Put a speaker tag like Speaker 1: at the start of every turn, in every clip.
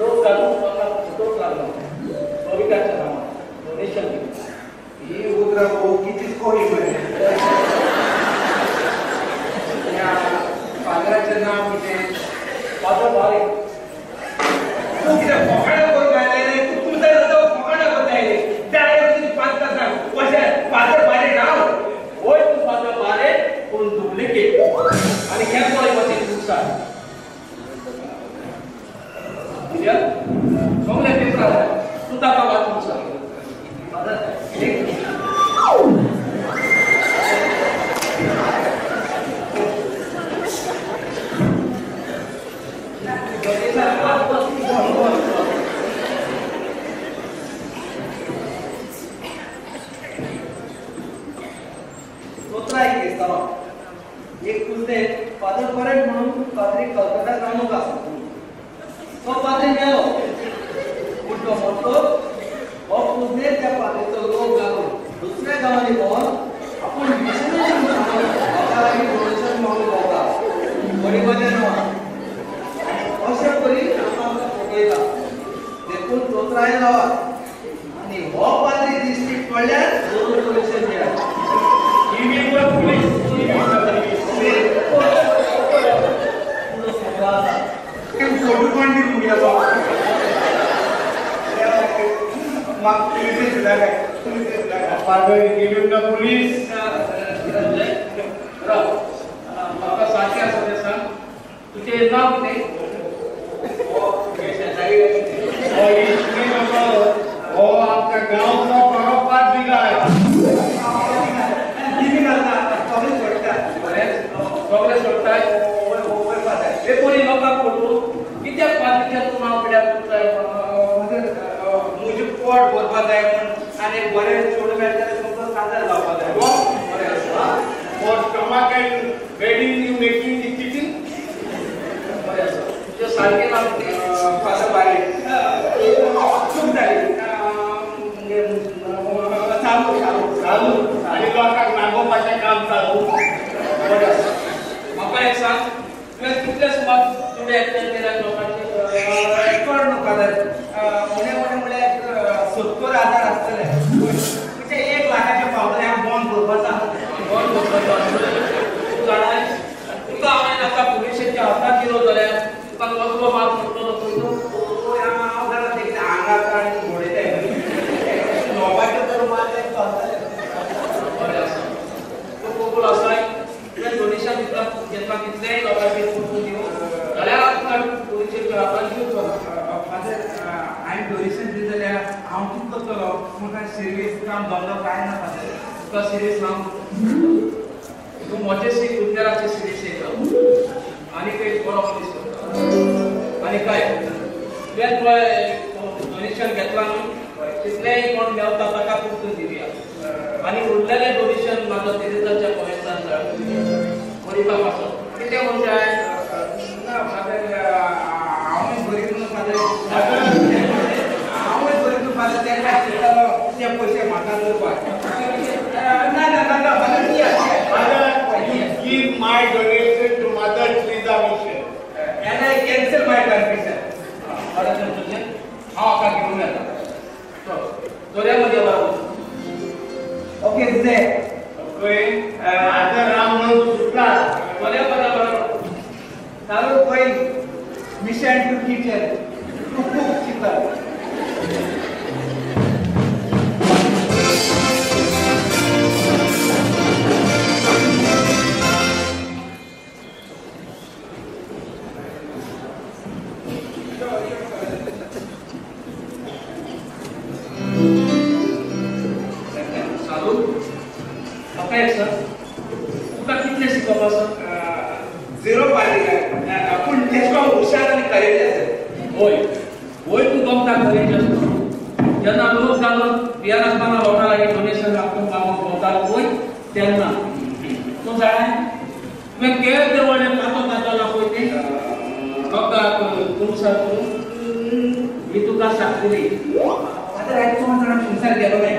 Speaker 1: लोक घालून म्हाका फोटोक लागलो कविताच्या नांवान डोनेशन दिवन. कोही मरे. फादराचें नांव कितें?
Speaker 2: फादर बारीक.
Speaker 1: तूं कितें फोकाणां करूंक आयलें रे? तूं कुमसार जाता फोकाणां करता आयलें. त्या तुजी पांच सांग कशें फादर बारीक हांव?
Speaker 2: वय तूं फादर बारीक पूण डुप्लिकेट. आनी केन्ना पळय वचें कुमसार कित्याक सगळे पेपरार तूं ताका वाचूंक सांग.
Speaker 1: फादर एक कुजदे फादर परेट म्हणून पाद्री कलकत्ता रावूंक आसा. तो पाद्री मेलो. पूण तो मोटलो हो कुजदे त्या पाद्रीचो लोक घालून दुसऱ्या गांवांनी भोंवन आपूण मिशनरी म्हणून लोकां लागीं डोनेशन मागूंक भोंवता गरिबाच्या नांवान. आनी अशें करीत आमकां आमकां फटयता. देखून चोत्राय लावात आनी हो पाद्री दिश्टी पडल्यार जरूर डोनेशन दियात.
Speaker 3: फोटो कोण दी मुगेलो? Father give him the police.
Speaker 2: राव, म्हाका सारकें आसा तें सांग. तुजें नांव कितें?
Speaker 3: हो आमच्या गांवचो बरो पाद्री.
Speaker 2: सगळे सोडटाय पेपरी लोकांक फटोवन कित्याक पाद्रीचें तूं नांव कित्याक तुमकां?
Speaker 1: म्हजें पोट भरपा जाय म्हूण आनी बरें चेडूं मेळटा जाल्यार तुमकां काजार जावपा जाय.
Speaker 2: बरें आसा.
Speaker 3: For stomach and wedding you making the kitchen.
Speaker 2: बरें आसा. तुजें सारकें नांव कितें?
Speaker 1: फादर बारीक. चूक जाली. चालू चालू
Speaker 3: चालू आनी लोकांक नागोवपाचें काम चालू.
Speaker 2: बरें आसा. म्हाका एक सांग, तुवें कितले सुमार दुडे एकठांय केल्यात लोकांचे?
Speaker 1: चड न्हू फादर, उणें उणें म्हळ्यार 70,000 आसतले. म्हणजे 1 लाखाचें पावतलें. हांव बॉन्ड भरपाचो आसा.
Speaker 2: बॉन्ड भरपाचो आसतलें. तूं जाणाय, तुका हांवें आतां पुलिशेच्या हातांत दिलो जाल्यार तुका कसलो मार पडटलो पळय तूं?
Speaker 1: हांव जाणा तें कितें आंगार आनी घोडयताय नोबाचें तर मारलें चलतलें.
Speaker 2: बरें आसा. तूं कबूल आसाय तुवें डोनेशन दितला घेतला तितलेंय लोकांचेर परतून दिवं जाल्यार तुका पुलिशेच्या हातांत दिवचो ना.
Speaker 1: फादर, हांवें डोनेशन दिलें जाल्यार हांव कितें करतलो? म्हाका सिरियस काम धंदो कांय ना फादर.
Speaker 2: तुका सिरियस हांव तूं म्हजे कुजनेराचे सिरियस येता आनी एक बरो मनीस करता. आनी काय तुवें पळय डोनेशन घेतलां न्हू तितलेंय कोण मेवता ताका परतून दिवया आनी उरलेलें डोनेशन म्हाका तेरेजाच्या कॉलेजान धाडून दिवया गरिबां पासत. कितें म्हणटाय?
Speaker 1: ना फादर, हांवूय गरीब न्हू फादर. हांवूय गरीब न्हू फादर. तेका चिंततालो ते पयशे म्हाका करपाक. ना ना ना father,
Speaker 3: Father, you give my donation to Mother Teresa Mission.
Speaker 1: And I cancel my confession.
Speaker 2: बरें तर तुजें हांव हाका घेवन येता. चल दर्या मदीं बरोबर.
Speaker 1: ओके तुजें
Speaker 3: ओके. फादर राम म्हणून सुटला.
Speaker 2: बऱ्या बऱ्या बरोबर.
Speaker 1: चालू going mission to kitchen to cook chicken.
Speaker 2: सालू, म्हाका एक सांग, तुका कितलें शिकप आसा?
Speaker 1: 0 पाद्री. पूण तेश कोन्न हुशार आनी करेजियस आसा.
Speaker 2: वय वय तूं गमता करेजियस म्हणून. जेन्ना लोक घालून भियेनासतना लोकां लागीं डोनेशन मागूंक भोंवतालो पळय तेन्ना तूं जाणाय तुवें केदें व्हडलें पातो घातलो पळय तें लोकांक कुमसार करून ही तुका सांगतली.
Speaker 1: फादर, हांवें चड जाणां कुमसार गेलो न्हय.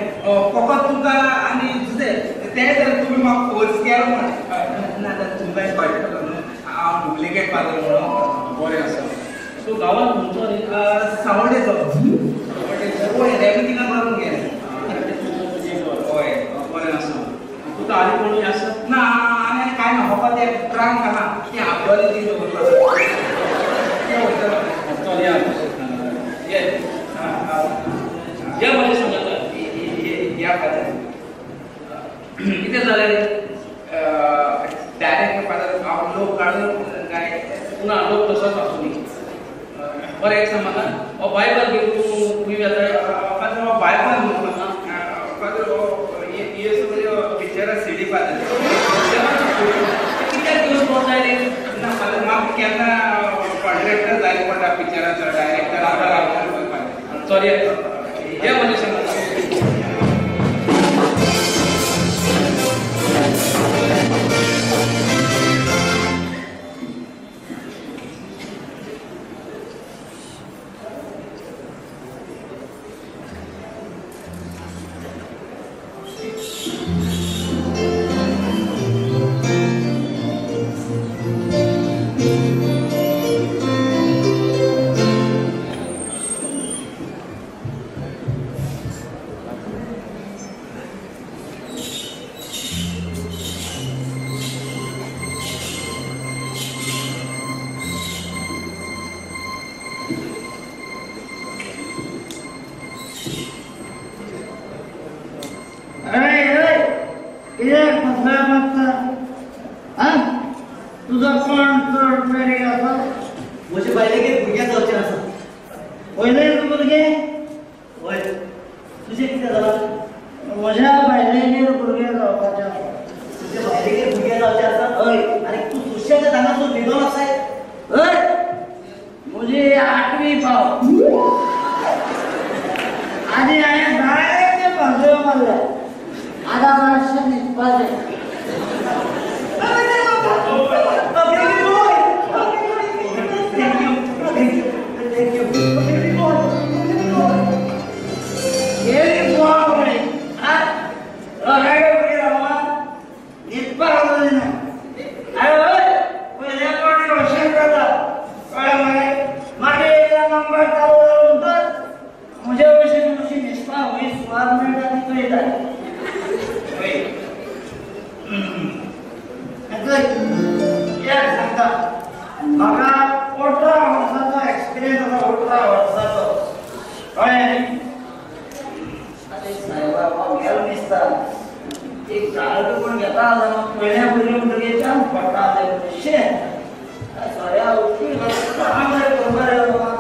Speaker 1: फकत तुमकां आनी तुजें तें जाल्यार तुमी म्हाका फोर्स केलो म्हण. ना जाल्यार तुमकांय कळटलो न्हू हांव डुप्लिकेट फादर म्हणून.
Speaker 2: बरें आसा. तूं गांवांत खंयचो रे?
Speaker 1: सावड्डेचो. वय रेमितीना मारून गेलें.
Speaker 2: हय, बरें आसा.
Speaker 1: तें ट्रांक आहा तें आपडोले ती दवरलां.
Speaker 2: चल या ये या म्हजें सांगता
Speaker 1: या फादर.
Speaker 2: कितें जालें रे?
Speaker 1: डायरेक्ट फादर हांव लोक काडून काय
Speaker 2: ना, लोक तसोच आसूं न्ही. बरें एक सांग म्हाका, हो बायबल घेवन तूं खंय वेताय?
Speaker 1: फादर हो बायबल न्हू फादर, हो येसू पिक्चरा सिडी फादर.
Speaker 2: कित्याक घेवन भोंवताय रे?
Speaker 1: ना फादर, म्हाका केन्ना कॉन्ट्रेक्टर जाय पडटा पिक्चराचो डायरेक्टर.
Speaker 2: चल या या म्हजें सांगता.
Speaker 3: तुजो कोण चड मेरेन आसा?
Speaker 1: म्हजे बायलेगेर भुरगें जावचें आसा.
Speaker 3: पयलें भुरगें?
Speaker 1: हय. तुजें कितें जालां?
Speaker 3: म्हज्या बायलेगेर भुरगें जावपाचें आसा.
Speaker 1: तुज्या बायलेगेर भुरगें जावचें आसा?
Speaker 3: हय.
Speaker 1: आनी तूं सुशेगाद हांगासर न्हिदोन आसाय?
Speaker 3: हय. म्हजी 8वी पाव आनी हांवें जायते पासयो मारले. आतां मातशें न्हिदपाचें. म्हाका 18 वर्साचो एक्सपिरियन्स आसा. 18 वर्साचो. कळ्ळें न्ही? सायबा गेलो दिसता एक झाड कोण घेता जाल्यार पयल्या पयलीं म्हणटकीर चान्स पडटा शें सोऱ्या बरें बाबा.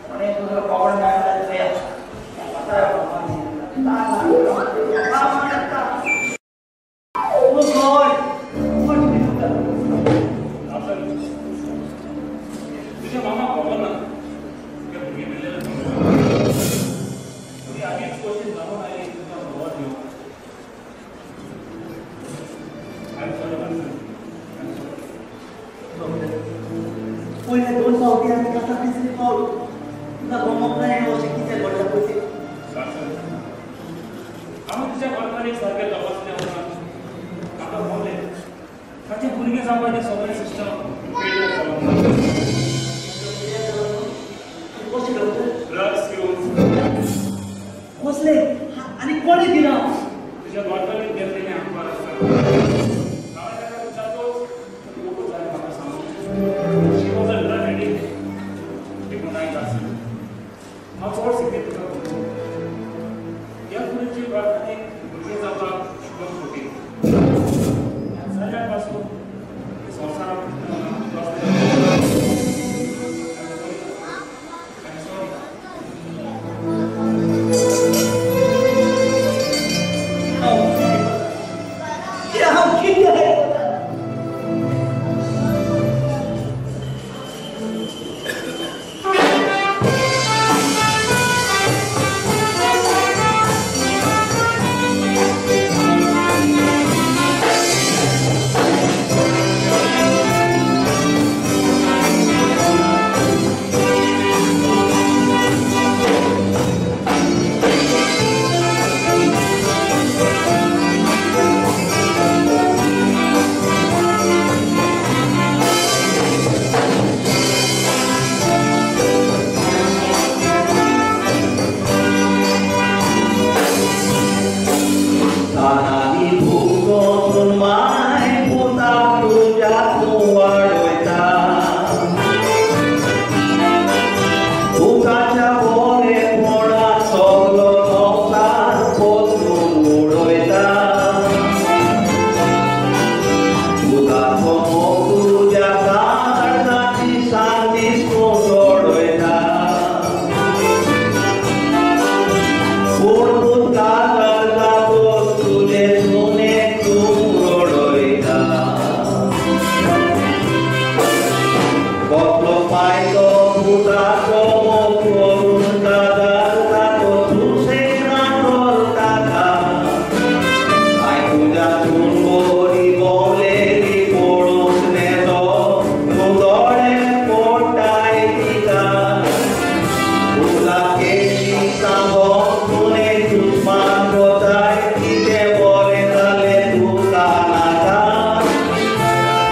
Speaker 3: कोणें तुजो कोण मेळटा तुया.
Speaker 4: तुझ्या मामा खबर ना तुगे भुरगें मेल्लेलें. तुमी आनीक क्वेश्चन जावन आयली तुका खबर दिवंक. I am sorry.
Speaker 1: पयले 2 फावटी आनी आतां तिसरी फावट तुका गमोंक ना हें अशें कितें घडलां पयलीं?
Speaker 4: हांवें तुज्या घरकान्नीक सारकें तपासलें उपरांत म्हाका कळ्ळें ताचें भुरगें जावपाचें सगळें सिस्टम फेल जालां.
Speaker 1: कशें डॉक्टर?
Speaker 4: Drugs use.
Speaker 1: कसले आनी कोणें दिलां?
Speaker 4: तुज्या घरकान्नीक गेल्लें आमकां आसता. हांवें ताका विचारतोच वखद जालें म्हाका सांगून. She was a drug addict. देखून हांवें आसलें. हांव चड सिक्रेट तुका खबर. ह्या फुडें घरकान्नीक भुरगें जावपाक शुभम फुटी ह्या चल्याक पासून संवसाराक.
Speaker 1: I'm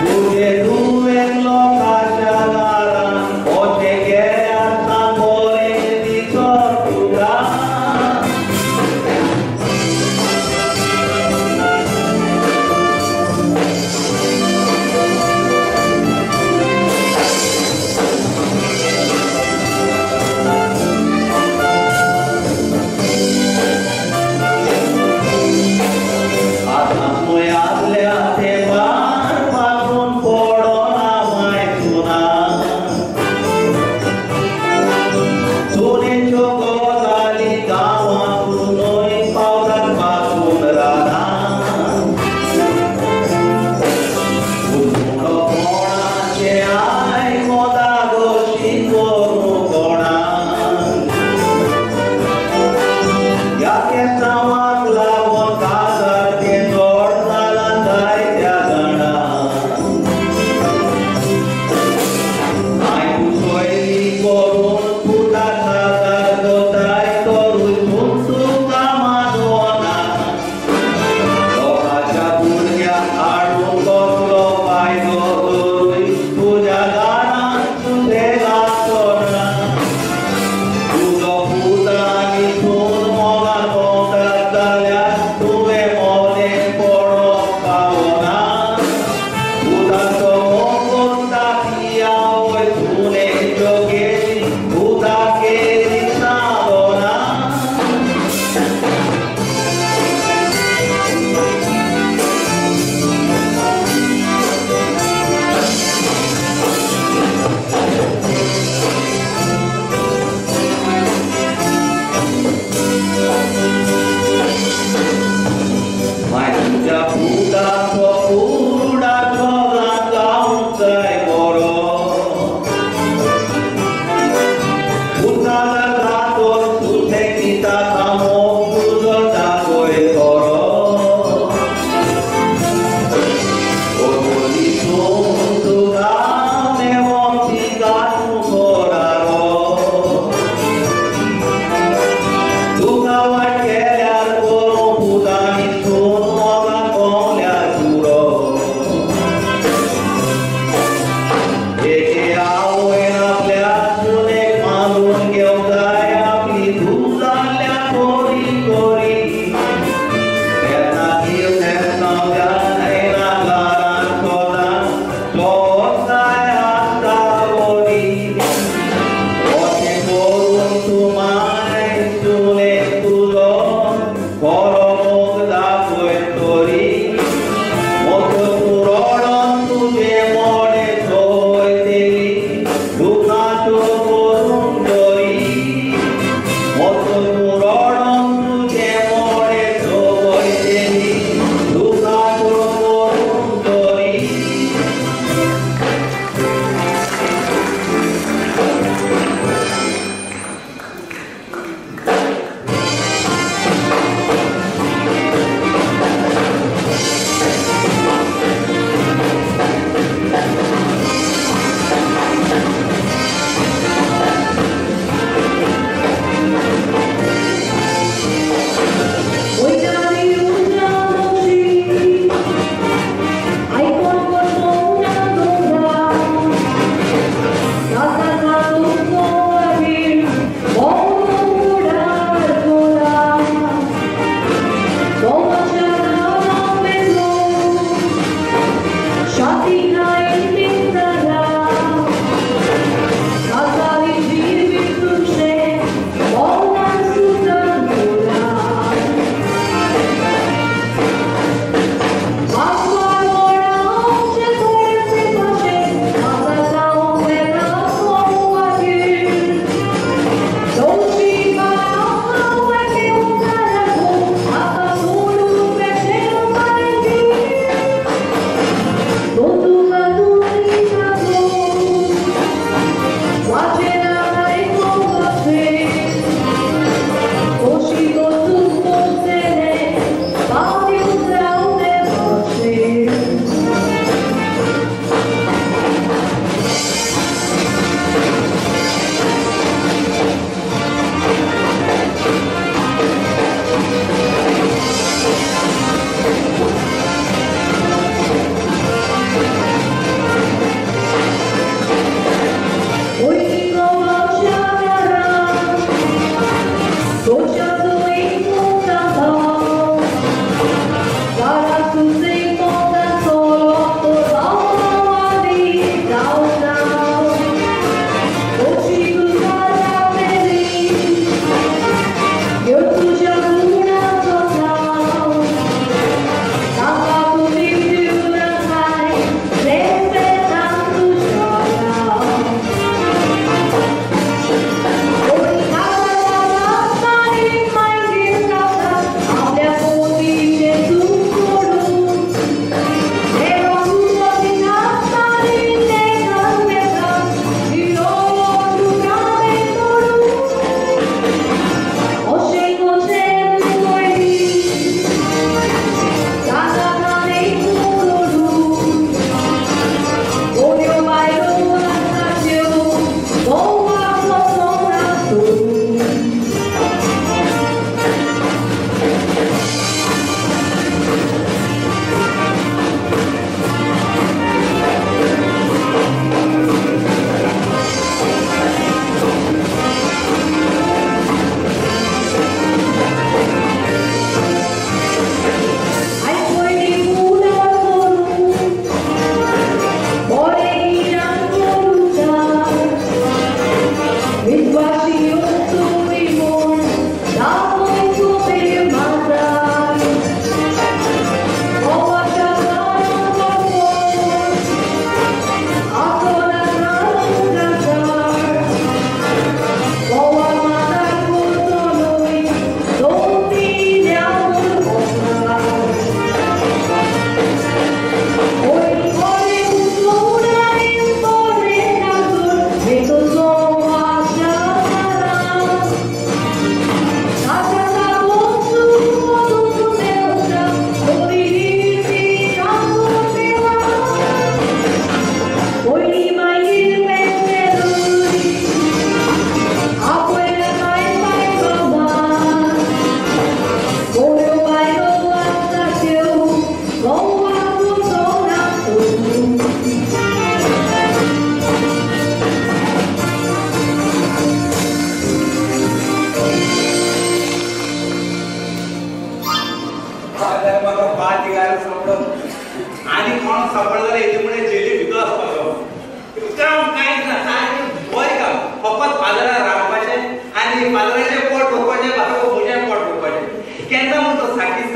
Speaker 5: तुझे तू एक लोकाच्या दारान ओचे गेल्या.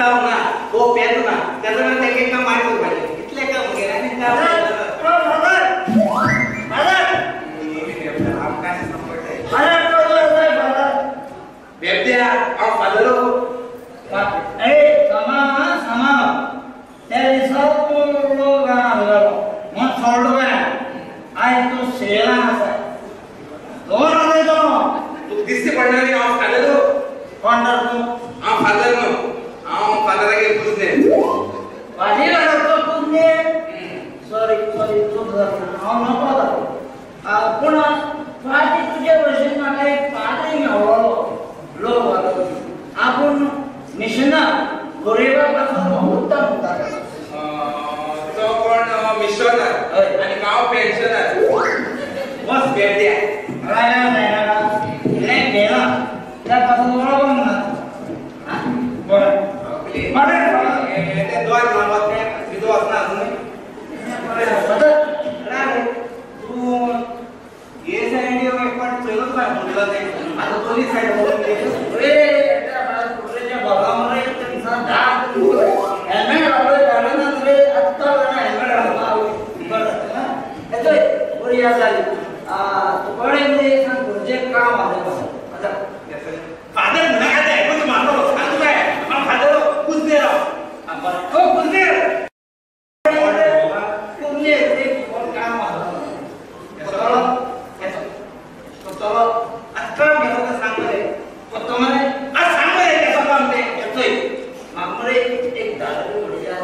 Speaker 1: क्रिस्तांव ना हो पेत ना तेजो तेका काम मारी करपाचें इतलें काम मगेर आनी काम बेबद्या हांव फादर.
Speaker 3: ए सामा सामा त्या दिसा तूं लोक घालो म्हण सोडलो काय आयज तूं शेला आसा दोन आसा तो
Speaker 1: तुका दिसते पडना न्ही हांव फादर.
Speaker 3: कोण तर तूं?
Speaker 1: हांव फादर न्हू, हांव फादरागेर कुजने.
Speaker 3: फादरागेर तो कुजने? सॉरी सॉरी चूक जाली, हांव नको जालो. पूण फाटीं तुजे भशेन म्हाका एक पाद्री मेवळो लोक घालो आपूण मिशनार गरिबा पासून उत्तम म्हणटा.
Speaker 1: तो कोण मिशनर आनी हांव पेन्शनर. बस बेबद्या
Speaker 3: इल्लें घेना त्या पासून वळखूंक ना. बरें बरें
Speaker 1: तें दोन वचना भितर वचना अजून. तूं हे सायडी एक पाट चोयलोच काय बदला तें आतां दोनी सायड बदलून
Speaker 3: हेल्मेट घालो घालना रे आत्तां हेल्मेट घालपा. बरें बरी याद जाली. तुकडे सांग काम आसा.
Speaker 1: फादर म्हणा तें मारलो सांग तुका हांव फादर कुजनेर.
Speaker 3: बरें कुजनेर कुजनेर एक काम आसा.
Speaker 1: चलो आतां काम घेतलो तें सांग मरे.
Speaker 3: कोत्तो मरे
Speaker 1: आतां सांग मरे केसो काम तें.
Speaker 3: येतोय म्हाका मरे एक 10 रुपया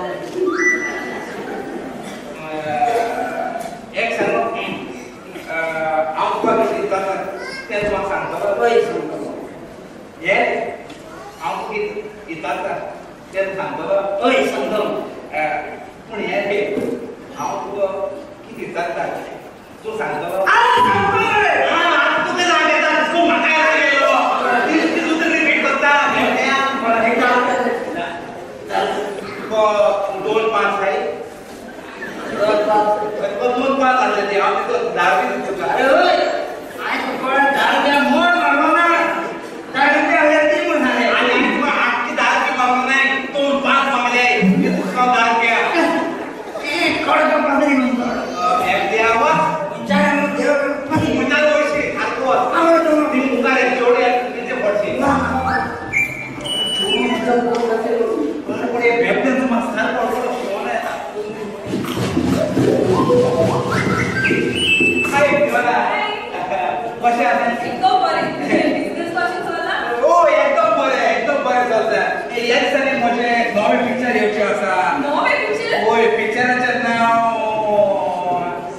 Speaker 1: एक सांगो हांव तुका कितें दिता तें तुका सांगतलो.
Speaker 3: पळय सांगतलो.
Speaker 1: हे हांव तुका कितें दिता तें सांगतलो.
Speaker 3: हय सांगतलो.
Speaker 1: पूण हें हांव तुका कितें दिता तूं सांगतलो. तुका सांग येता तूं म्हाका येता गेलो तूं रिपीट करता. तुका 2 5 हाय 2 5 आसले ते हांव तितू 10 रुपया दिता तुका.
Speaker 3: अरे हय हांवें तुका 10 रुपया मोड मारलो ना. 10 रुपया हांवें ती म्हण सांगलें.
Speaker 1: आनी तुका आख्खी 10 रुपया मागलो नाय 2 5 मागले तुका 10 रुपया.
Speaker 3: कडक पाद्री म्हणतो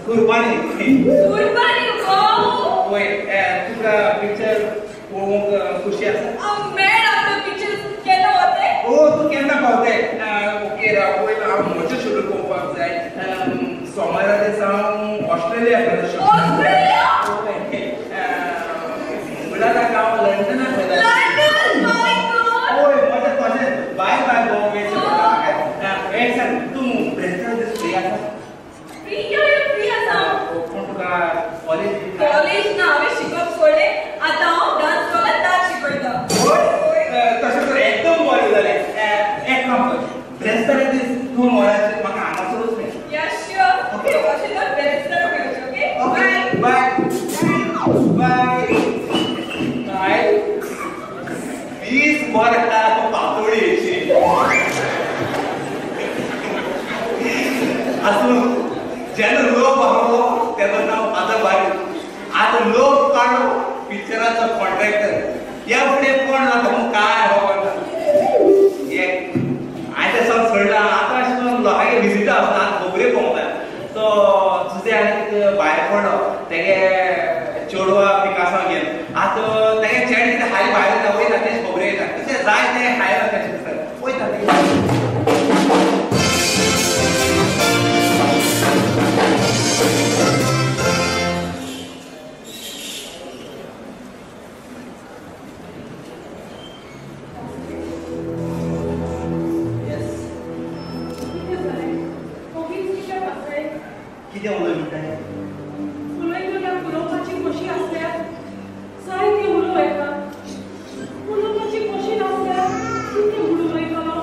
Speaker 1: कुर्बानी.
Speaker 5: कुर्बानी
Speaker 1: वय तुका पिक्चर पळोवंक खुशी आसा?
Speaker 5: पिक्चर केन्ना वते?
Speaker 1: ओ तूं केन्ना पावते? ओके राव पयलीं हांव म्हजें शेड्यूल पळोवपाक जाय. सोमारा दिसा हांव ऑस्ट्रेलिया वयता.
Speaker 5: ऑस्ट्रेलिया?
Speaker 1: मंगळाराक हांव लंडनाक वयता.
Speaker 5: लंडन? My God!
Speaker 1: हय म्हजें तशें भायर भायर भोंवंक वयचें पडटा म्हाका. एक सांग तूं ब्रेस्तार दीस फ्री आसा?
Speaker 5: फ्री? फ्री आसा.
Speaker 1: पूण तुका कॉलेज?
Speaker 5: कॉलेज ना, हांवें शिकप सोडलें. आतां हांव डान्स कॉलेज नाच शिकयता.
Speaker 1: हय तशें तर एकदम बरें जालें. एक काम कर ब्रेस्तारा दीस 2 वरांचेर म्हाका हांगासरूच मेळ.
Speaker 5: या शुअर. ओके अशें तर ब्रेस्तारा मेळचें. ओके बाय
Speaker 1: बाय बाय बाय. 20 वरां पातोळी अशी आसूं जेन्ना लोक आसलो तेन्ना नांव आतां भायर. आतां लोक काडलो पिक्चराचो कॉन्ट्रॅक्टर ह्या फुडें कोण जाता म्हूण काय हो एक आयज सावन सोडला. आतां अशें करून लोकांगे विजिटा आसता खबऱ्यो पळोवंक. तो तुजें आनी कितें भायर पडलो तेगे चेडवा पिकासांव घेवन आतां तेगे चेडे कितें हाय भायर येता वयता तेच खबऱ्यो येता तशें जाय तें हाय तशें दिसता वयता तें. कितें उलयता?
Speaker 6: उलयतल्या उलोवपाची खोशी आसल्यार जायते उलोवं येता. उलोवपाची खोशी नासल्यार कितें उलोवं येतलो?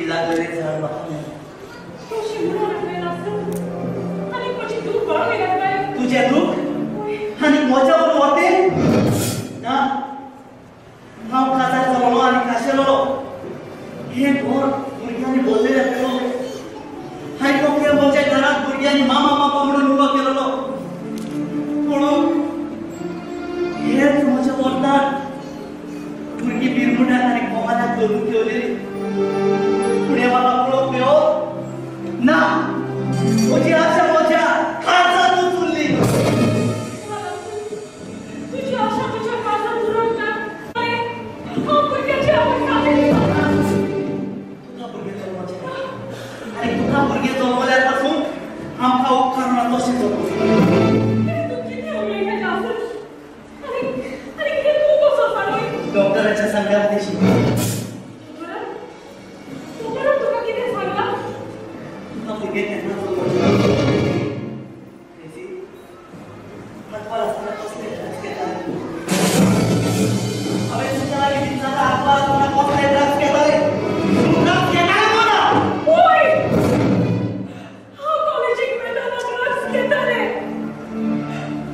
Speaker 1: लागलेलें झाड म्हाका मेळ्ळें. तुजें दूख आनी म्हज्या वरवीं वतें ना. हांव काजार जालो आनी खाशेलो हें घर भुरग्यांनी बोल्लेलें केलो. हांवें कोंकणी म्हज्या घरांत भुरग्यांनी मामा मामा म्हणून उलो केलेलो. पूण हेंच म्हज्या वरदान. भुरगीं बिरमुड्याक आनी कोमाल्याक धरून ठेवलेली. पूण हें म्हाका पळोवंक मेळो ना. म्हजी आशा म्हज्या काळजांतूच उरली.
Speaker 6: तुजी आशा तुज्या काळजांत उरोंक ना. हांव भुरग्याची आवय जालेली.
Speaker 1: तुका भुरगें जल्माचें आनी तुका भुरगें जल्मल्यार पासून आमकां उपकारना तशें जल्म.
Speaker 6: तूं कितें उलयता जासूस? आनी आनी कितें तूं कसो जाणय?
Speaker 1: डॉक्टराच्या सांगल्या देशी.
Speaker 6: दोतोरान तुका कितें सांगलां?
Speaker 1: तुका भुरगें केन्ना जल्मचें? आंकवार आसतना कसले ड्रग्स घेताले? हांवें तुज्या लागीं विचारलां, आंकवार आसतना कसले ड्रग्स घेताले? तूं ड्रग्स घेताले मो ना?
Speaker 6: होय, हांव कॉलेजीक वेतना ड्रग्स घेतालें.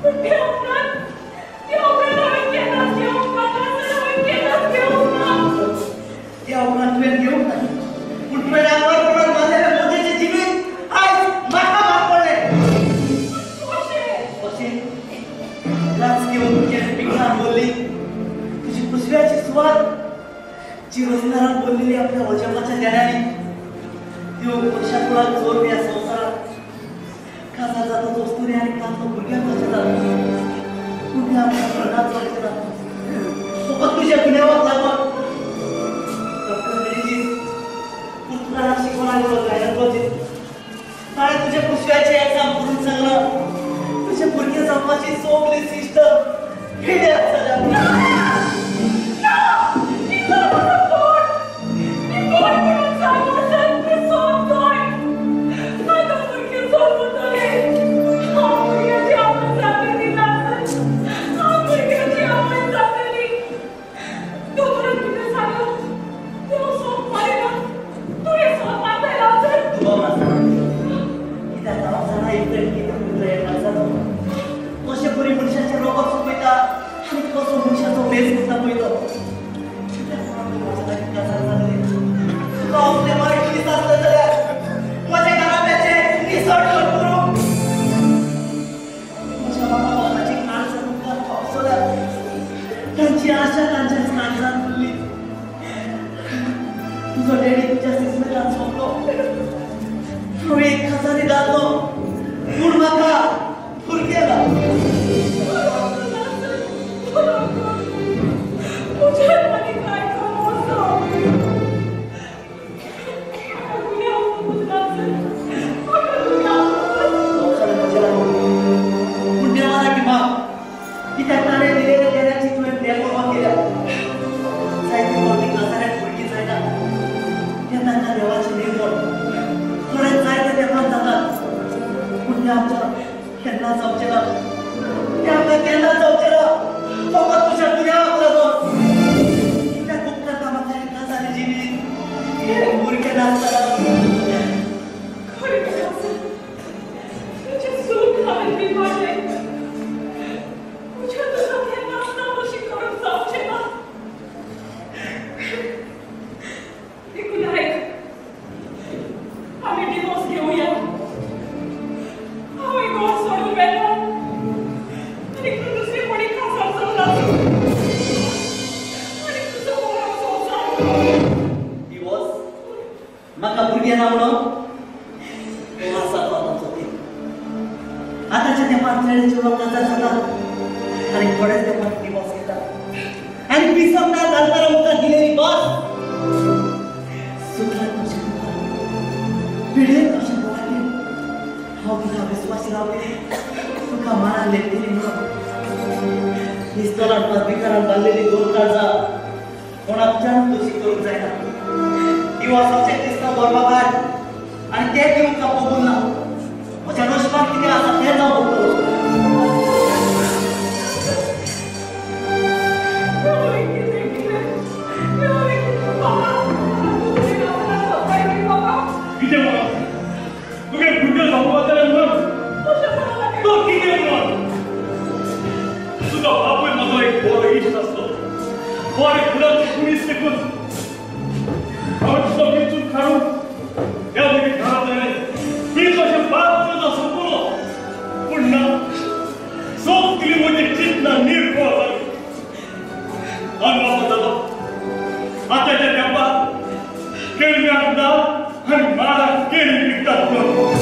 Speaker 6: पूण त्या उपरांत हांवें केन्नाच घेवंक ना. हांवें केन्नाच घेवंक ना.
Speaker 1: त्या उपरांत तुवें घेवंक ना. पूण तुवें आंकवारपणांत बांदिल्लें म्हजें जिवीत आयज म्हाका भाग पडलें.
Speaker 6: कशें?
Speaker 1: कशें? ड्रग्स घेवन तुजें पिकान भरली तुजी कुसव्याची सुवात जी रोजगारान भरलेली आपल्या वजपाच्या देण्यांनी त्यो मनशा कुळाक जोर ह्या संवसारात. काजार जाता वस्तुनी आनी तांतलो भुरग्यांक कशें जाता? पूण तें आमकां केन्नाच जावचें ना. फकत तुज्या गुन्यांवाक लागून. डॉक्टर मेनेजीस पुर्तुगालाक शिकोवन आयलो गायनोलॉजिस्ट. ताणें तुज्या कुसव्याचें एग्जाम करून सांगलां तुजें भुरगें जावपाची सगळी सिस्टम फेलियर जाल्या.
Speaker 6: ना! इतलो म्हजो पोट! ती पोट म्हणून सांग वचन तें सोंपतोय. आतां भुरगें जल्मतलें. हांव भुरग्याची आवय जातली जातली. हांव भुरग्याची आवय जातली. दोतोरान कितें सांगलां? तें सोंप मारिना. तुवें सोंप मारतलें आसत.
Speaker 1: दुबाव नासतना. कित्याक हांव जाणा इफेक्ट कितें उरता ह्या ड्रग्साचो. कशे परी मनशाचें रगत सोंपयता आनी कसो मनशाचो भेस करता पळय तो. कित्याक म्हणून तूं म्हज्या लागीं काजार जालें? तुका असलें वायट दीस आसलें जाल्यार म्हज्या घराब्याचें निसण करूं. म्हज्या मामा बापाची काळजां मुखार पावसल्यार तांची आशा तांच्याच काळजांत उरली. तुजो डॅडी तुज्या सिस्मेतान सोंपलो. हांव एक खासानी दादलो पूण म्हाका भुरगें ना.
Speaker 6: म्हज्यान आनी कांय जावं म्हाका गुन्यांव नासत. म्हाका गुन्यांव.
Speaker 1: सोंपसाणे म्हज्या लागून. पूण देवा लागीं माग. कित्याक ताणें दिलेल्या देण्याची तुवें बेपर्वा केल्या. जायते फावटी काजाऱ्याक भुरगीं जायना तें तांकां देवाचें निर्मळ. थोडे जायते तेंपान जातात. पूण तें आमच्या केन्ना जावचें ना. तें आमकां केन्ना जावचें ना. फकत तुज्या गुन्यांवाक लागून. कित्याक उपकारता म्हाका हें काजारी जिवीत हें भुरगें नासतना.
Speaker 6: खरें जासूस, तुजें सूख हांवें बिगाडलें. म्हज्या तुका केन्नाच ना अशी करूंक जावचें ना. देखून आयक, आमी डिवोर्स घेवया. हांव हें घर सोडून वेता आनी तूं दुसरे कोणी काजार जावन आसूं आनी तुजो बरो संवसार कर.
Speaker 1: डिवोर्स? म्हाका भुरगें ना म्हणून? तो आसा तो आतांचो तेंप. आतांच्या तेंपार चेड्याचे लोक काजार जातात आनी थोड्याच तेंपार डिवोर्स घेतात. आनी पिसप ना दालकारा मुखार दिलेली बस सुखान तुज्या मुखार पिडेन तुज्या दोळ्यांनी. हांव तुका विस्वासी रावतली. तुका मानान लेखतली म्हणून. निस्तरान पदविकारान बांदलेली दोन काळजां कोणाच्यान तशी करूंक जायना. डिवोर्साचें क्रिस्तांव धर्माकार आनी तें दिवंक कबूल ना. म्हज्या नशिबान कितें आसा तेंच हांव भोगतलो.
Speaker 6: हांवें कितें केलें? हांवें कितें बाबा? तूं तुजें नासतना सदांच
Speaker 4: बरे फुलांचे कुणीस देखून हांवें तुजो वेंचून काडून ह्या लेगीत घरांत आयलें. वीज अशें बात तुजो सोंपलो पूण ना सोंपली म्हजी चिंतना निर्गोळ जाली. अनवापो जालो आतांच्या तेंपार केळम्याक ना आनी माडाक केळी पिकतात म्हणून.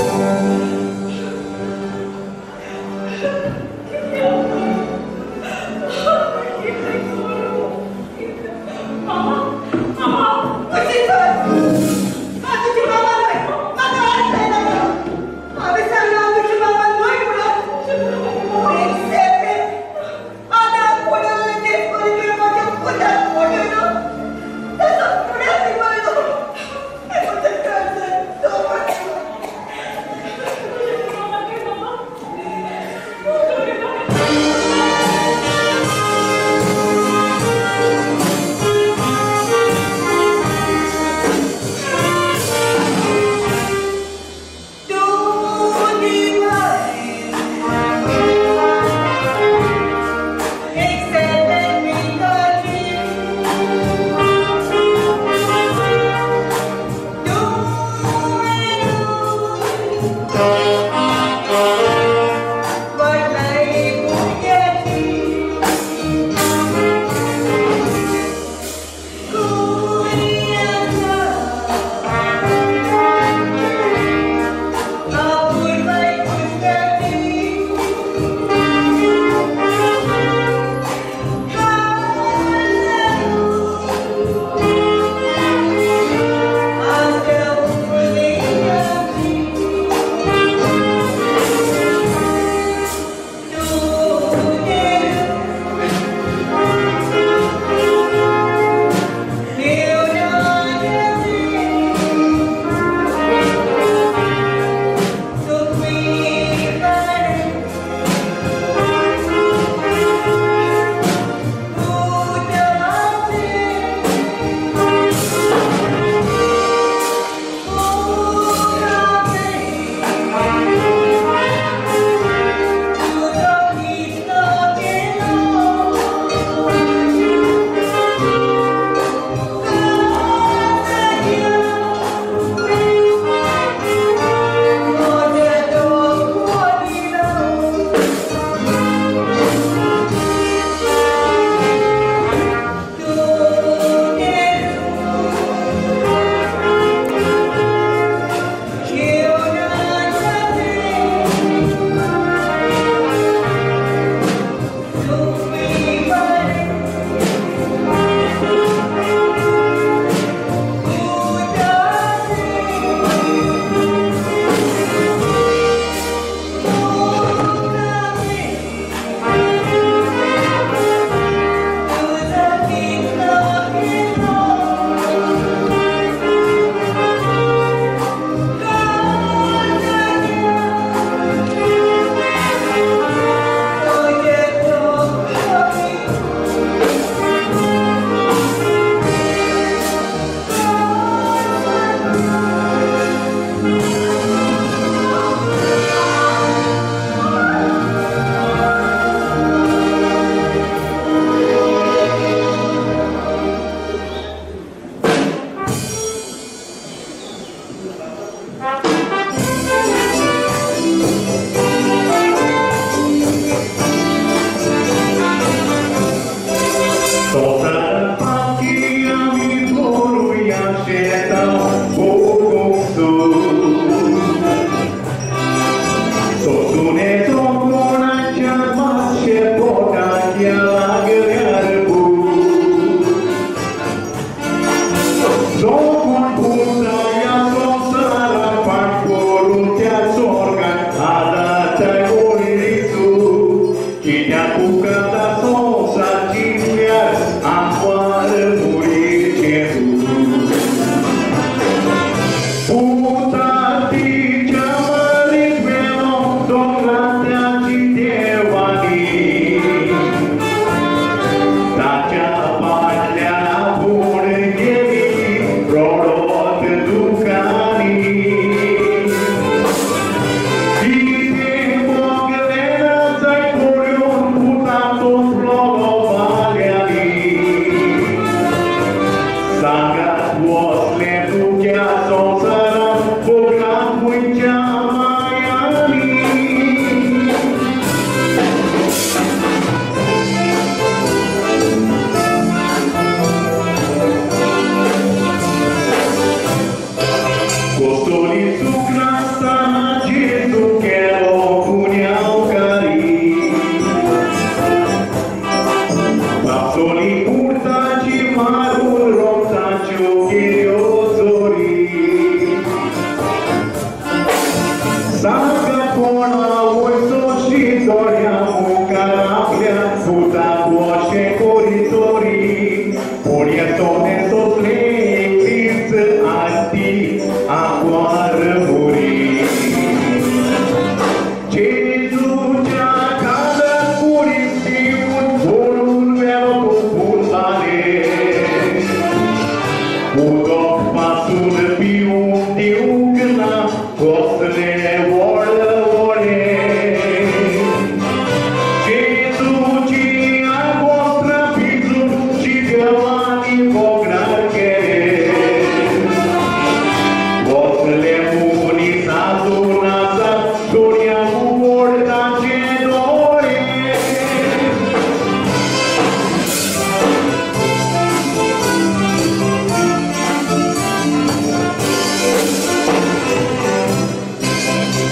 Speaker 7: Quem a cuca da sonsa tiver a सोसोली पुर्ताची मारून रोगताच्यो केल्यो चोरी सारका कोणा वयसोशी दोळ्या मुखार आपल्या पुताक अशें कोरी चोरी पूण हे सोने सोसले एकलीच आसती आंकवार मुरी जेजूच्या कानार कुडीक दिवन वळून व्हेलो तो फुलाने उदक पासून पिवंक दिवंक ना कसले व्हड व्हडे जेजूची आंगवस्त्रां भिजून जिगवानी भोगणार केले कसले मनीस आजून आसात दोळ्यांक उगड तांचे दोळे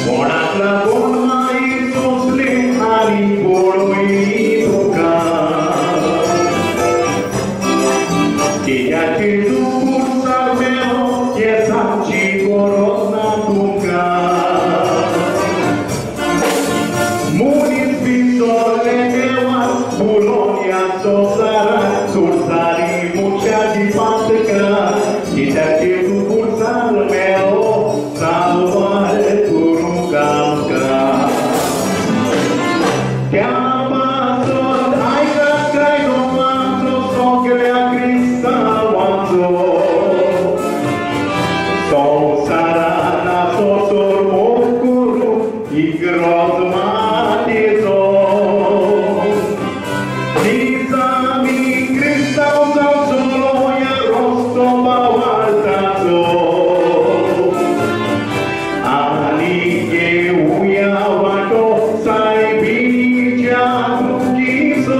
Speaker 7: कोणाक लागून मागीर सोंसले आनी पळयली तुका कित्याचे तूं मेलो हें सांगची गरज ना तुमकां मनीस विसरले देवाक भुलोन ह्या संवसारांत सोडसारी मनशाची पातकां कित्याचे तूं पुरसार मेलो साल्वार करूंक आमकां त्या पासत आयकात कायदो आमचो सगळ्या क्रिस्तांवांचो संवसारान आसोसर मोग करूंक इगरोज मातयेचो निजामी क्रिस्तांव जावचो ह्या रस्तो पावाळताचो आनी घेवया वांटो सायबीच्या दुखीचो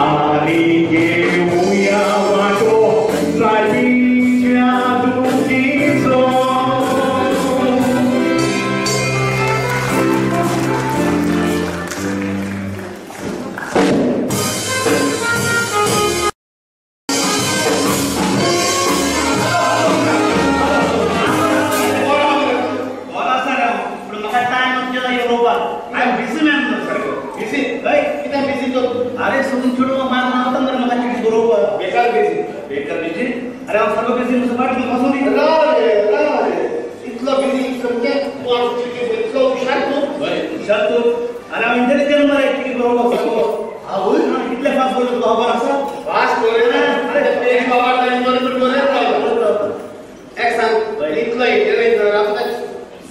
Speaker 7: आनी घेवया वांटो सायबीच्या दुखीचो.
Speaker 3: बरो आसा रे हांव पूण म्हाका टायम केला येवपाक. I am busy man सारको.
Speaker 1: बिझी? हय, कित्याक बिझी तो?
Speaker 3: अरे सोडून चेडूं मागीर नावता मरे म्हाका चिटी बरोवपाक.
Speaker 1: बेकार बिझी.
Speaker 3: बेकार बिझी? अरे हांव सारको बिझी म्हजो फाटलो बसून दी.
Speaker 1: राव रे, राव रे. इतलो बिझी समजें तूं आमची चिटी इतलो हुशार तूं?
Speaker 3: हय हुशार तूं. अरे हांव इंटेलिजंट मरे चिटी बरोवपाक सारको.
Speaker 1: आवय?
Speaker 3: कितले फास्ट बरयता तुका खबर आसा?
Speaker 1: फास्ट बरयना. अरे पेज बाबार बरोबर बरयत रावला. एक सांग, इतलो इंटेलिजंट आमकां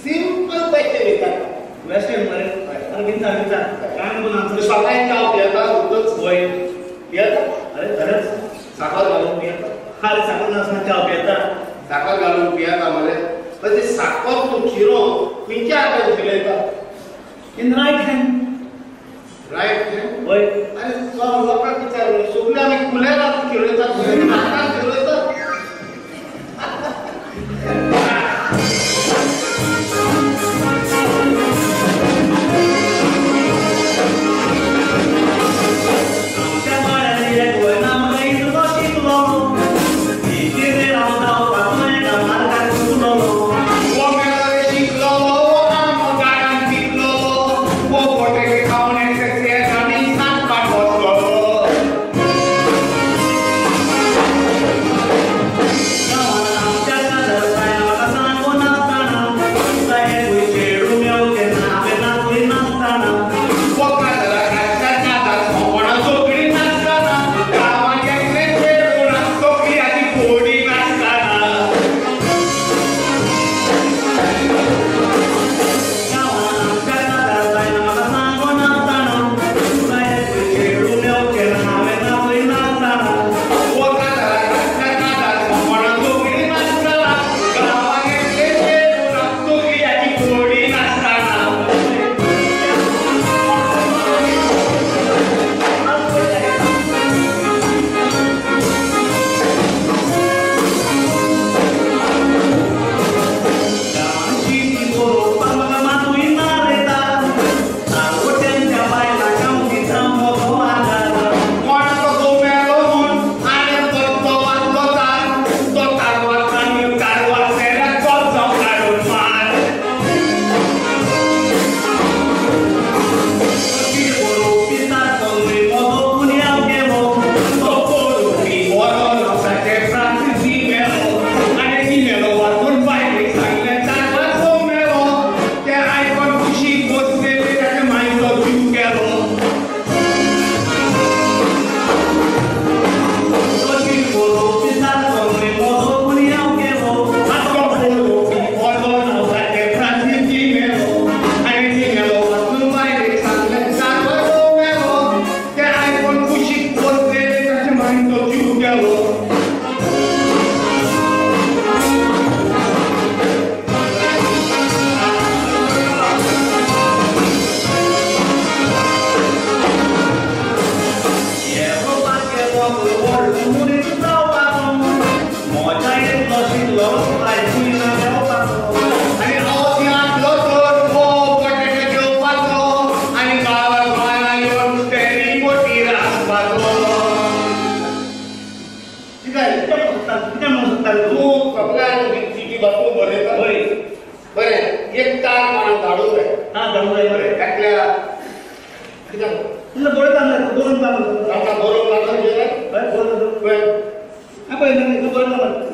Speaker 1: सिंपल क्वेश्चन विचार.
Speaker 3: क्वेश्चन मरे? अरे विचार विचार. काय नको आन्सर.
Speaker 1: तूं सकाळीं च्या पियेता उठतच?
Speaker 3: वय.
Speaker 1: पियेता?
Speaker 3: अरे खरेंच.
Speaker 1: साकर घालून पियेता?
Speaker 3: अरे साकर नासतना च्या पियेता.
Speaker 1: साकर घालून पियेता मरे. पण ती साकर तूं खिरो खंयच्या हातान खिरयता?
Speaker 3: In right hand.
Speaker 1: Right hand?
Speaker 3: वय.
Speaker 1: अरे तो लोकांक विचार सगळे आमी कुलेरान खिरयतात, हातान खिरयतात.
Speaker 3: आमच्या माळ्यार एक वयना म्हाका इतलो शिकलो इतिरे रावता पासून एका मार्गार चुकलो.
Speaker 7: शिकलो वो पोटे खावणे आनी सात पाट बसलो.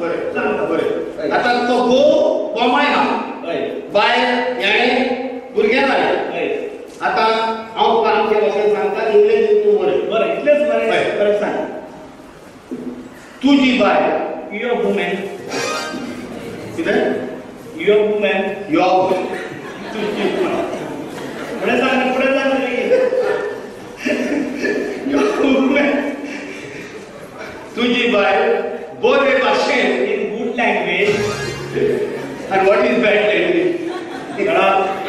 Speaker 7: बरें सांग बरें आतां तो घोव बोमाय हा बायल हेणें भुरगें जालें आतां हांव तुका आमचे भाशेन सांगता इंग्लीश तूं बरें
Speaker 4: बरें इतलेंच बरें बरें सांग
Speaker 7: तुजी बायल
Speaker 4: your woman
Speaker 7: कितें
Speaker 4: your woman
Speaker 7: your
Speaker 4: तुजी फुडें सांग फुडें सांग
Speaker 7: your woman तुजी बायल बरे भाशेन
Speaker 4: इन गुड लँग्वेज
Speaker 7: आनी what is bad language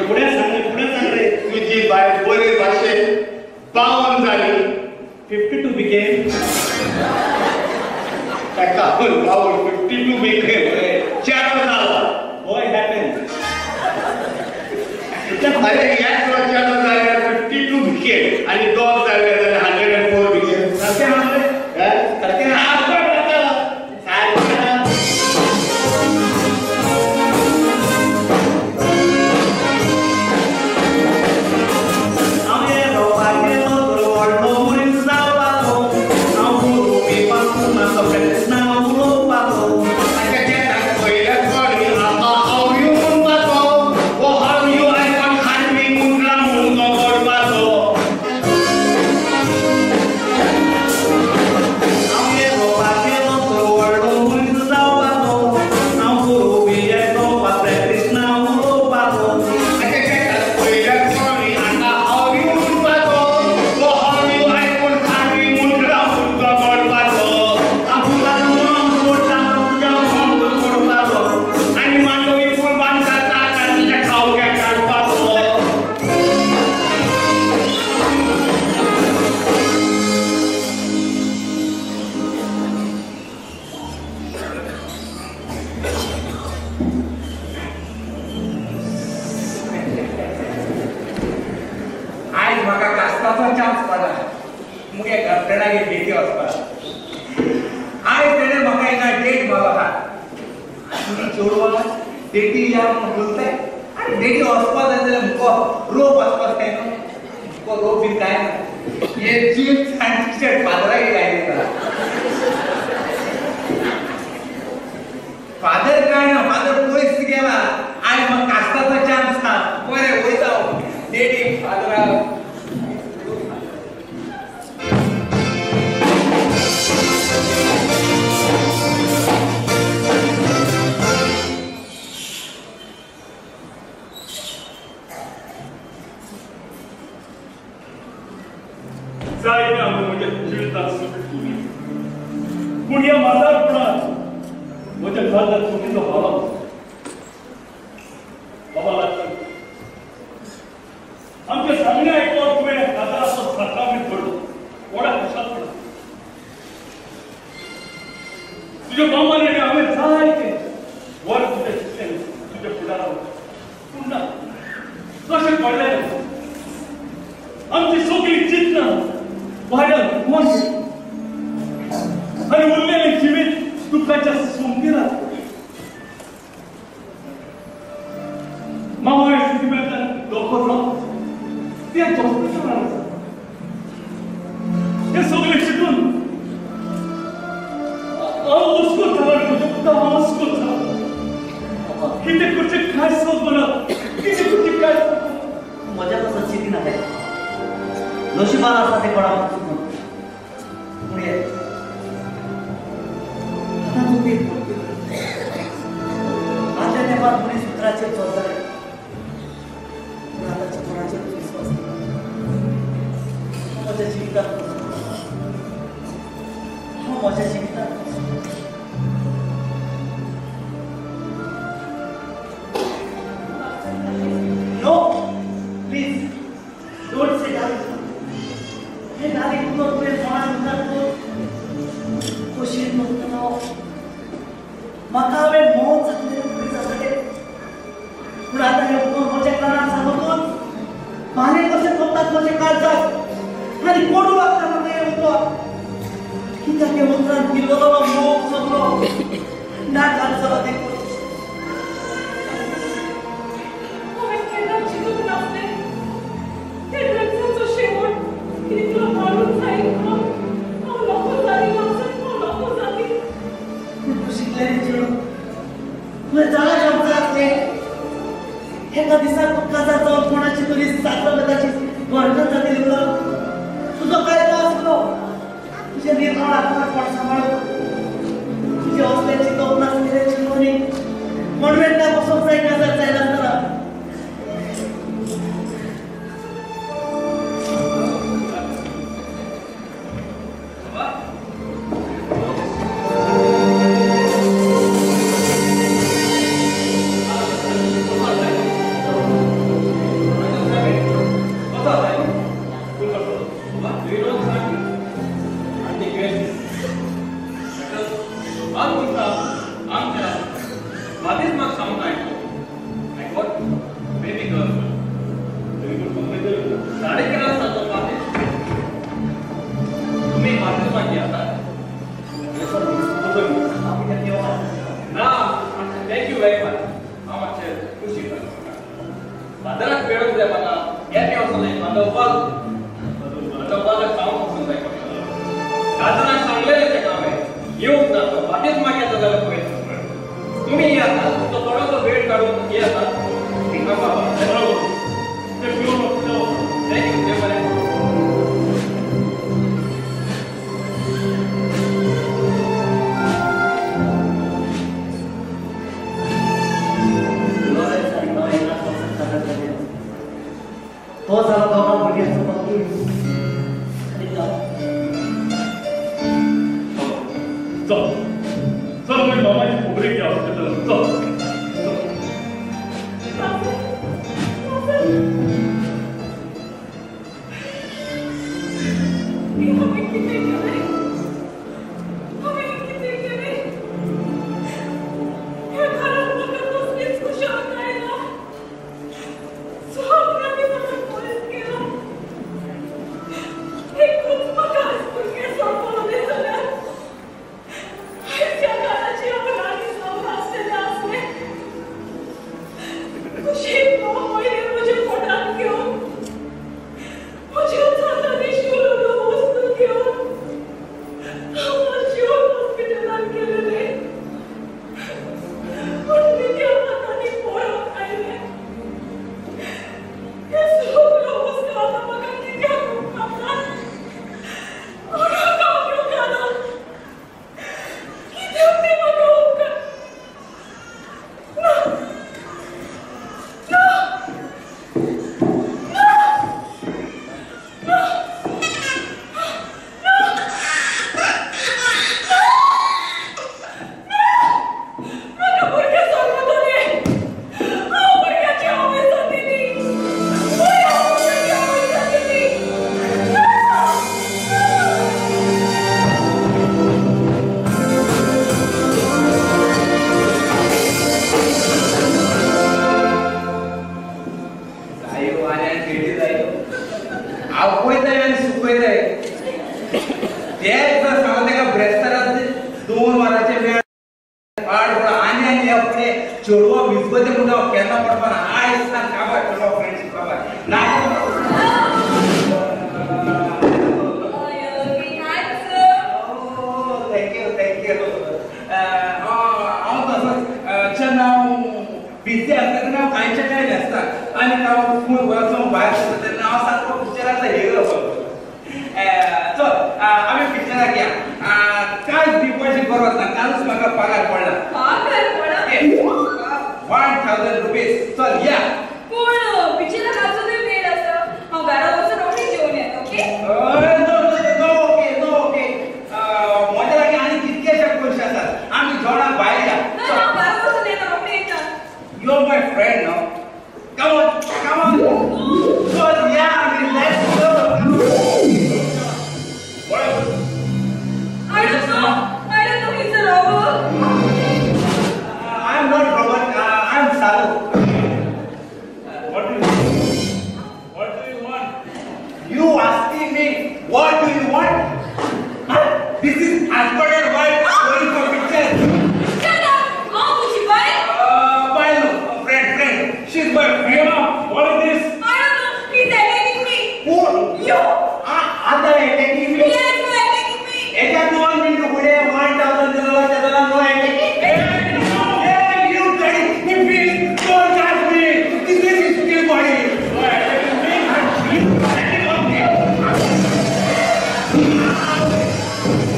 Speaker 4: फुडें सांग फुडें सांग रे
Speaker 7: तुजी बायल बरे भाशेन 52 जाली
Speaker 4: 52 बिकेम
Speaker 7: 51 52 बिकेम 4 जाला
Speaker 4: बॉय हॅपन
Speaker 7: अरे ह्याच वर्षान जाल्यार 52 बिकेम आनी डॉग जाल्यार 104 बिकेम
Speaker 4: सारकें आहा रे सारकें
Speaker 1: पोट सांबाळूंक. तुजें असलें चिंतप नासलें चिंतूनी कॉन्वेंटाक वचोंक जाय काजार जायनासतना.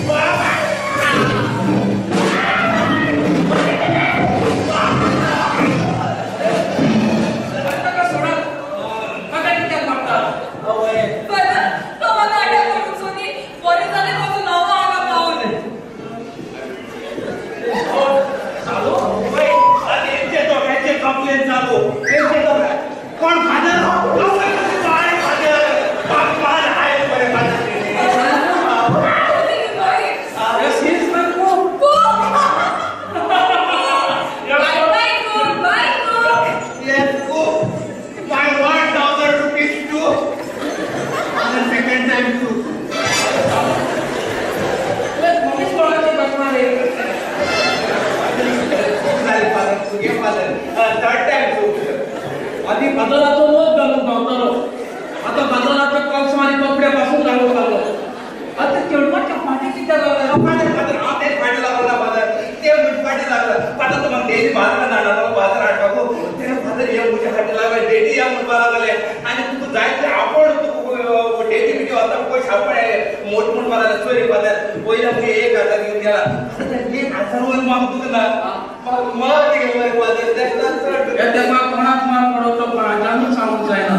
Speaker 7: Bye.
Speaker 2: आदी फादराचो लोक घालून धांवतालो, आतां फादराच्या कॉल्सां आनी कपड्या पासून घालूंक लागलो. आतां चेडवाच्या फाटी कित्याक लागलो?
Speaker 1: फादर फादर हांव तेच फाटी लागलो ना फादर, ते फाटी लागलो. फादर तो म्हाका डेली बाजारान हाडटालो, बाजार हाडपाक तेन्ना फादर हे म्हज्या फाटी लागले, डेडी या म्हणपाक लागले. आनी तुका जाय ते आपण तुका डेडी बिडी वता पयशे आपण मोठ म्हणपाक लागले. चोरी फादर पयले मुगे 1000 घेवन गेला, आतां 1000 वयर म्हाका तुका ना मार गेलो मरे फादर.
Speaker 2: तेका कोणाक मार पडो तो कोणाच्यानूच सांगूंक जायना.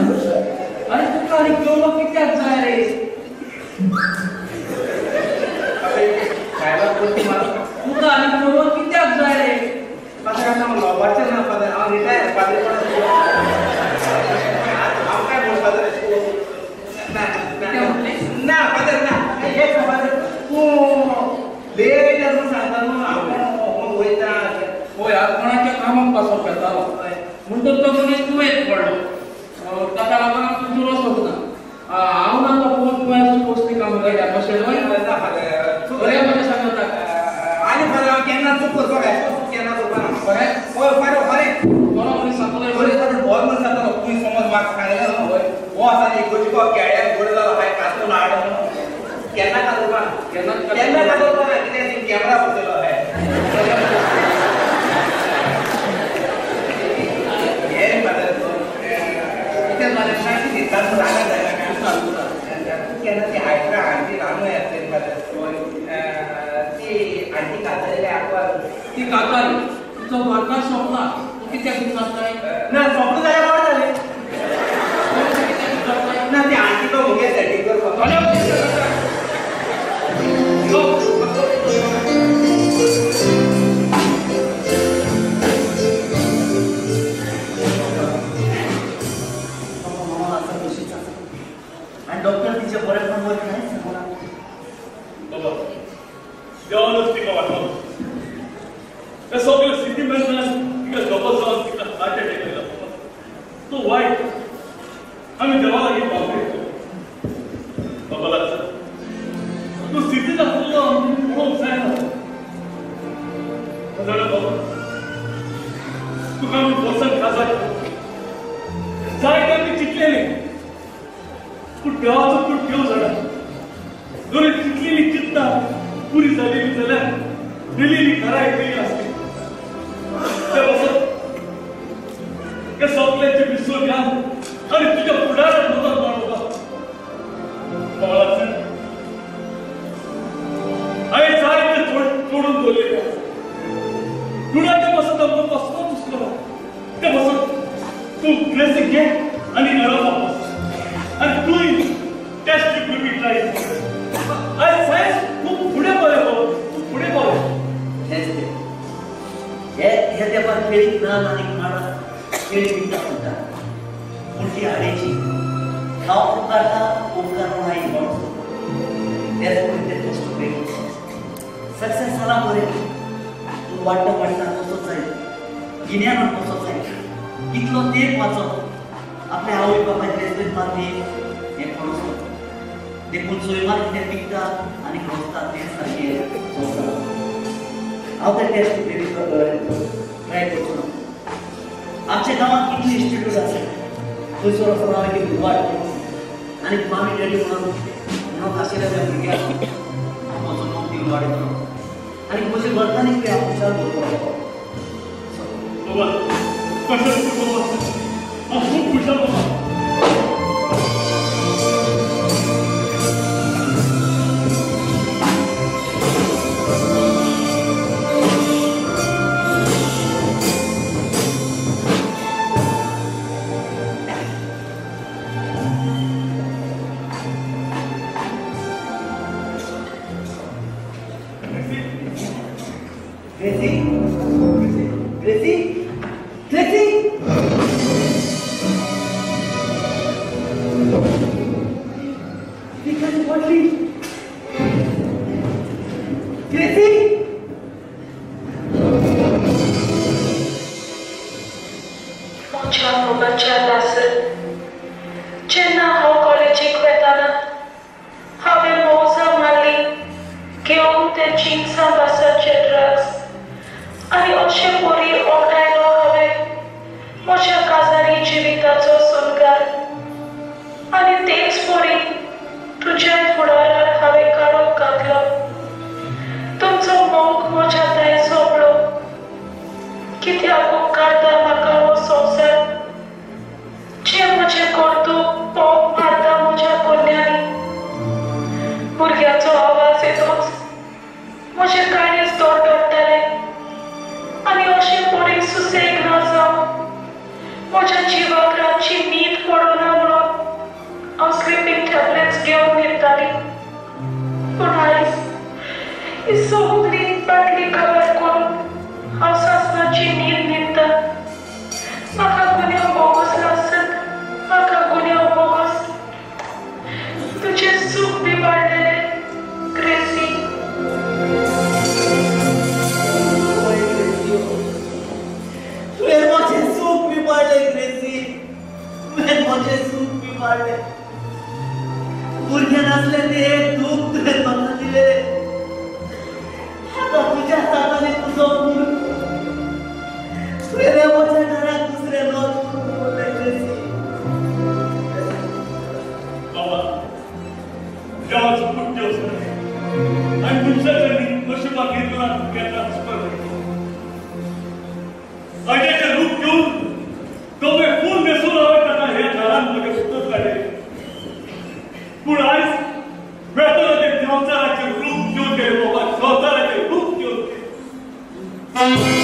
Speaker 2: आनी तुका आनी चेडो कित्याक जाय रे? तुका आनी चेडो कित्याक जाय रे?
Speaker 1: फादर आतां हांव लोबाचें ना फादर, हांव रिटायर फादर. हांव काय म्हण फादर ना ना फादर ना एक फादर तूं लेट म्हूण सांगता न्हू, हांव वयता.
Speaker 2: पळय कोणाच्या कामाक पासप येतालो म्हणटच तो मनीस दुयेंत पडलो, ताका लागून आमचो जुरो सोदना. हांव ना तो फोन तुवें पोस्टी काम केल्या कशें न्हय? बरें म्हाका सांगता.
Speaker 1: आनी फादर हांव केन्ना चूक करपाक जाय, केन्ना करपाक ना.
Speaker 2: बरें
Speaker 1: हय फादर, खरें
Speaker 2: बरो मनीस सांगतलो.
Speaker 1: बरें फादर, बरो मनीस सांगतलो. तुवें समज म्हाका सांगलें न्हू, हो आसा न्ही इगोर्जीको केळ्याक गोड जालो हांवें कातरून हाड म्हणून केन्ना कातरपा ना, केन्ना कातरपा ना. कित्याक कॅमेरा बसयलो हांवें. हें फादर कितें जालें तांकां रागार जायना केन्ना ती हायड्रा आंटी ल्हान आसतली फादर, ती आंटी कातरली आकवार,
Speaker 2: ती कातारी तिचो वारकार सोंपला. तूं कित्याक विचारताय?
Speaker 1: ना सोंपलो जाल्यार बरें जालें ना. ती आंटी तो मुगे सेटींग करपाक.
Speaker 3: डॉक्टर तिचे बरेपण वर कांयच सांगना.
Speaker 4: बाबा देवानच तिका वाटलो. ते सगळे सिटी मेळना तिका जबर जावन तिका हार्ट अटॅक आयला. तो वायट आमी देवा लागीं पावले. बाबा लागता तूं सिटीत आसलो पळोवंक जायना. जाणा बाबा तुका आमी बोल्सान खासा जाय तें आमी चिंतलेलें, पूण देवाचो पूण देव जाणा. जरी चिंतलेली चिंता पुरी जालेली जाल्यार दिलेली घरा येतली आसली. ते पासत ते सगळ्यांचे विसर घाल आनी तुज्या फुडाराक मदत मेळोवपा. बाबा हांवें जायते तोडून दवरलेले आसा. गुणाच्या पासत आमकां कसलोच हुस्को ना. ते पासत तूं ग्रेसी घे आनी घरा वापस. आनी तूंय टेस्ट ट्यूब ट्राय. आयज सायन्स खूब फुडें पावलें बाबा, खूब फुडें पावलें.
Speaker 3: हेंच तें हे हे तेंपार केळीक नाल आनी माडाक केळी पिकता म्हणटा, पूण ती हाडेची हांव उपकारता उपकार आई म्हणचो. तेच पळय ते कश्ट बेगीन सक्सेस जाला बरें. तूं वाडटा वाडटा कसो जाय गिन्यानान कसो जाय इतलो तेंप वाचप आपल्या आवय बापायक रेस्पेद मारली हें कोणूच वता. देखून सैमान कितें पिकता आनी खोसता तें सारकें सोंसता. हांव ते टेस्ट बेबी ट्राय करचो ना. आमच्या गांवांत कितले इन्स्टिट्यूट आसा थंयसर वचून हांवें ती वाट आनी मामी डॅडी म्हणून म्हणून आशिल्ल्या त्या भुरग्याक हांव म्हजो लोक दिवन वाडयतलो आनी म्हजे घरकान्नीक हांव खुशाल दवरतलो.
Speaker 4: बाबा कशें बाबा हांव खूब खुशाल बाबा.
Speaker 3: Gracie? Gracie? Gracie? ती कशी पडली? ग्रेसी?
Speaker 6: म्हज्या मोगाच्या लासर, जेन्ना हांव कॉलेजीक वेताना हांवें मौजां मारली घेवन ते जिन्सां बासाचे ड्रग्स आनी अशे परी ओंठायलो हांवें म्हज्या काजारी जिविताक. ताचो सुनगार आनी तेच परी तुज्या फुडारार हांवें काडून घातलो. तुमचो मोग म्हज्या थंय सोंपलो. कित्याक उपकारता म्हाका हो संवसार जे म्हजें कर्तूब पोंप मारता म्हज्या कोन्यांनी. भुरग्याचो आवाज येतोच म्हजें काळीज धडधडटालें आनी अशें परी सुसेग ना जावन म्हज्या जिवाक रातची न्हीद पडना म्हणून हांव स्लिपींग टॅबलेट्स घेवन न्हिदताली. पूण आयज ही सगळी बाटली काबार करून हांव सासणाची न्हीद न्हिदता. म्हाका गुन्यांव भोगोसला आसत, म्हाका गुन्यांव भोगोस. तुजें सूख बी वाडलेलें ग्रेसी.
Speaker 1: तुवें म्हजें सूख पिपाडलें ग्रेसी, तुवें म्हजें सूख पिपाडलें. भुरगें नासलें तें एक दूख तुवें म्हाका दिलें. आतां तुज्या हातांनी तुजो पूत तुवें म्हज्या घराक दुसरें लॉज करून दवरलें ग्रेसी.
Speaker 4: बाबा, देवाचो पुट्ट्यो आनी मनशाच्या नशिबाक निर्गुणात केन्ना अड्याचें रूप घेवन दोवे फूल न्हेसून हांवें ताका हे घरान म्हजें सुतत काडलें. पूण आयज वेतना तें संवसाराचें रूप घेवन गेलें बाबा, संवसाराचें रूप घेवन गेलें.